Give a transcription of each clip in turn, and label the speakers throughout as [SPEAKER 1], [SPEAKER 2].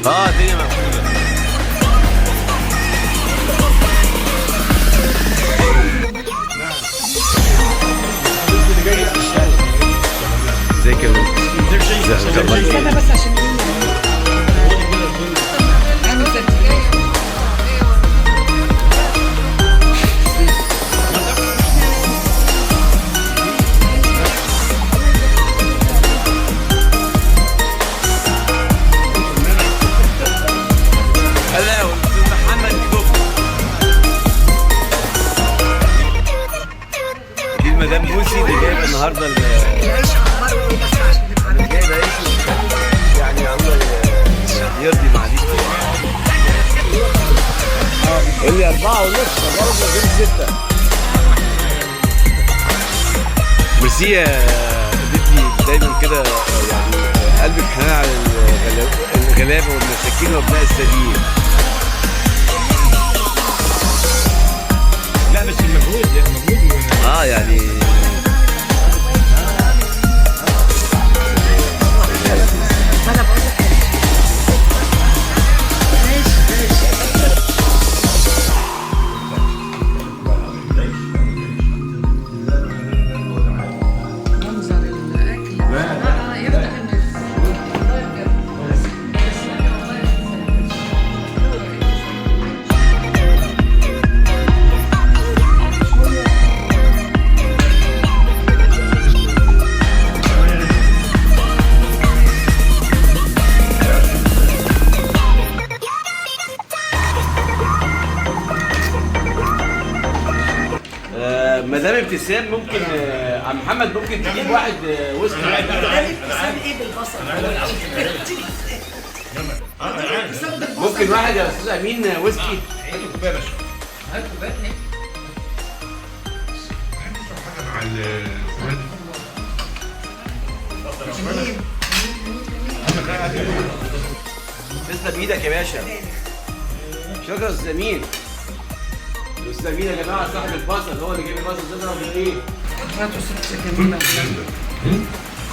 [SPEAKER 1] الدنيا مقفولة. ازيك يا ازيك؟
[SPEAKER 2] استنى بس عشان
[SPEAKER 1] هلا استاذ محمد كوب. دي المدام بوسي اللي جايبه النهارده
[SPEAKER 2] العيش اخباره ايه بس عشان نبقى عارفين.
[SPEAKER 1] جايبه عيش يعني الله يرضي معاليك. قول لي 4:30، 4:30 6. ميرسي يا بنتي، دايما كده يعني قلبك حنان على الغلابة والمساكين وابناء السبيل.
[SPEAKER 3] لا بس المجهود، لا المجهود.
[SPEAKER 1] يعني
[SPEAKER 2] ما انا بقول لك ماشي ماشي.
[SPEAKER 4] منظر الاكل بصراحة يفتح النفس والله بجد. تسلمي والله يا أستاذ.
[SPEAKER 1] مدام ابتسام ممكن، عم محمد ممكن تجيب واحد ويسكي؟
[SPEAKER 2] ده الابتسام ايه بالبصل؟ الابتسام بالبصل.
[SPEAKER 1] ممكن واحد يا استاذ امين ويسكي؟
[SPEAKER 3] كوباية يا باشا.
[SPEAKER 4] هات كوباية ايه؟
[SPEAKER 3] حاجة مع الزبادي.
[SPEAKER 1] تسلم ايدك يا باشا. شكرا يا استاذ امين. الاستاذ امين يا جماعة صاحب البصل، هو اللي جايب البصل ده بالايه؟
[SPEAKER 4] هاتوا ست جميلة.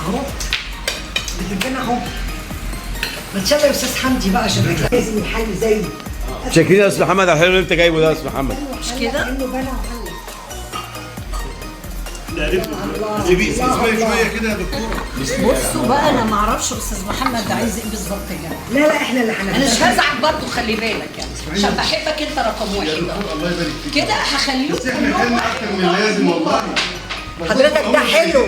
[SPEAKER 2] اهو بتدينا اهو. ما تشغل يا استاذ حمدي بقى عشان لازم الحل زيي.
[SPEAKER 1] شاكرين يا استاذ محمد على الحلو اللي انت جايبه ده يا استاذ محمد.
[SPEAKER 4] مش كده؟
[SPEAKER 2] انه بلع وحلة.
[SPEAKER 3] سيبي شوية كده يا دكتورة.
[SPEAKER 4] بصوا بقى، انا ما اعرفش استاذ محمد ده عايز ايه بالظبط يعني.
[SPEAKER 2] لا لا احنا اللي هنعمل.
[SPEAKER 4] انا مش هزعل برضه، خلي بالك يعني، عشان بحبك انت رقم واحد.
[SPEAKER 3] الله يبارك فيك.
[SPEAKER 4] كده هخليهم
[SPEAKER 3] بس احنا
[SPEAKER 4] كلهم
[SPEAKER 3] كلنا اكتر من اللازم والله.
[SPEAKER 2] حضرتك ده حلو،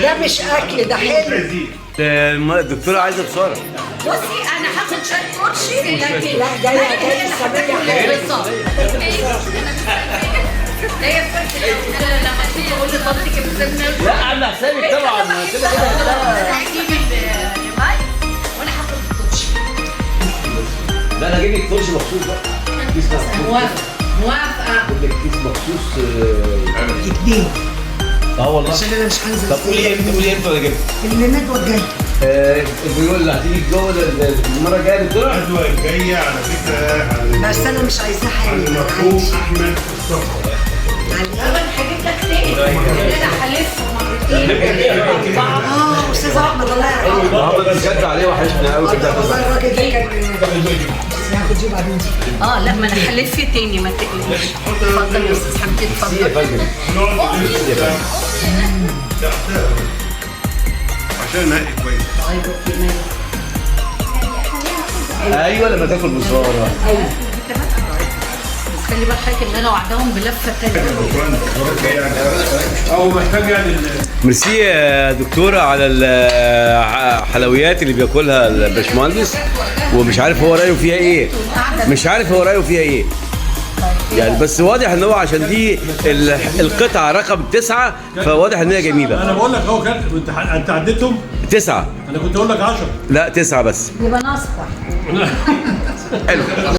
[SPEAKER 2] ده مش اكل، ده حلو.
[SPEAKER 1] الدكتورة عايزه بصاره.
[SPEAKER 4] بصي انا هاخد شوية كرشي لكن
[SPEAKER 2] لا، جاية جاية الصينية.
[SPEAKER 4] بالظبط. هي فرقة لما تيجي تقول لطنطك ابتسامنا.
[SPEAKER 1] لا عامله حسابك طبعا كده كده.
[SPEAKER 4] هجيب الماي وانا هاخد الكرشي.
[SPEAKER 1] لا انا هجيب لك كرسي مخصوص بقى. كيس مخصوص.
[SPEAKER 4] موافقة موافقة.
[SPEAKER 1] هجيب لك كيس مخصوص.
[SPEAKER 2] اتنين.
[SPEAKER 1] والله.
[SPEAKER 2] عشان انا مش هنزل.
[SPEAKER 1] طب قولي امتى، قولي امتى ولا اجيبها؟
[SPEAKER 2] الندوة الجاية.
[SPEAKER 1] بيقول اللي هتيجي جوه المرة الجاية يا دكتورة؟
[SPEAKER 3] الندوة الجاية على فكرة على
[SPEAKER 2] بس انا مش عايزاها
[SPEAKER 3] على
[SPEAKER 2] حامل.
[SPEAKER 3] المرحوم احمد مصطفى.
[SPEAKER 4] انا هجيب لك تاني لان انا هلف مرتين اربعة.
[SPEAKER 2] استاذ احمد الله يرحمه.
[SPEAKER 1] النهارده بجد عليه وحشنا قوي كده.
[SPEAKER 2] والله الراجل ده كان بس هاخد دي وبعدين دي.
[SPEAKER 4] لا ما انا هلف تاني، ما تقلقش. اتفضل يا استاذ حمدي
[SPEAKER 1] سي يا
[SPEAKER 4] اتفضل.
[SPEAKER 1] فندم.
[SPEAKER 3] نقعد
[SPEAKER 1] يا فندم.
[SPEAKER 3] عشان ننقي كويس.
[SPEAKER 4] طيب okay ماشي.
[SPEAKER 1] ايوه لما تاكل بصاره.
[SPEAKER 4] بس خلي بالك حضرتك ان انا وعدهم بلفه تانية.
[SPEAKER 3] هو محتاج يعني
[SPEAKER 1] ميرسي يا دكتورة على الحلويات اللي بياكلها الباشمهندس، ومش عارف هو رايه فيها ايه. مش عارف هو رايه فيها ايه يعني، بس واضح ان هو عشان دي القطعة رقم 9 فواضح ان هي جميلة.
[SPEAKER 5] انا بقول لك هو كان انت عديتهم.
[SPEAKER 1] 9.
[SPEAKER 5] انا كنت اقول لك 10.
[SPEAKER 1] لا 9 بس.
[SPEAKER 4] يبقى ناقص واحد.
[SPEAKER 1] حلو.